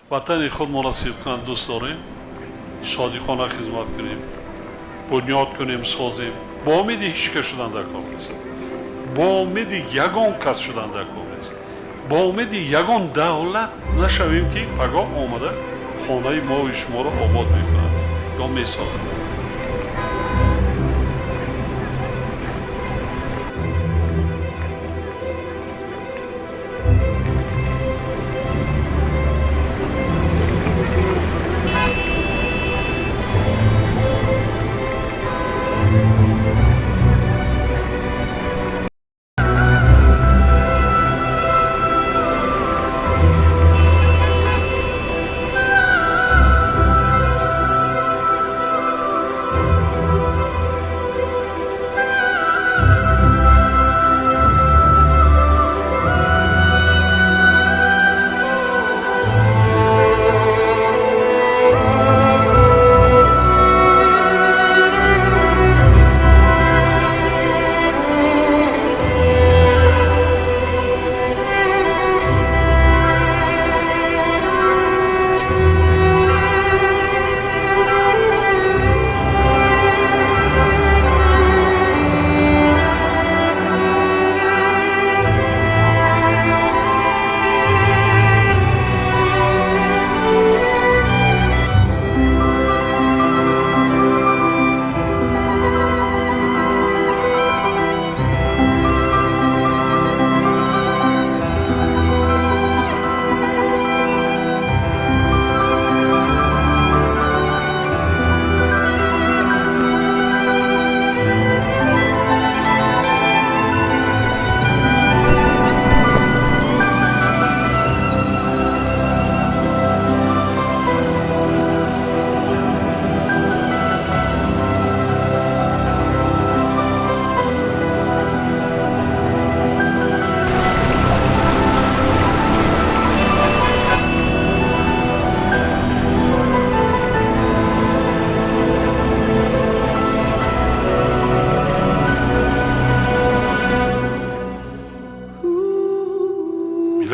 Ватани худмонро сидқан дӯст дорем, содиқона хизмат кунем, бунёд кунем, созем. Бо умеди ҳеҷ кас шудан дар кор нест, бо умеди ягон кас шудан дар кор нест, бо умеди ягон давлат нашавем, ки пагоҳ омада хонаи мою шуморо обод мекунад ё месозад.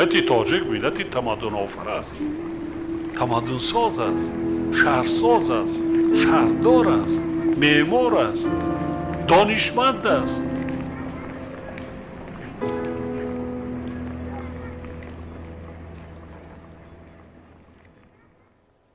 Миллати тоҷик миллати тамаддунофар аст, тамаддунсоз аст, шаҳрсоз аст, шаҳрдор аст, меъмор аст, донишманд аст.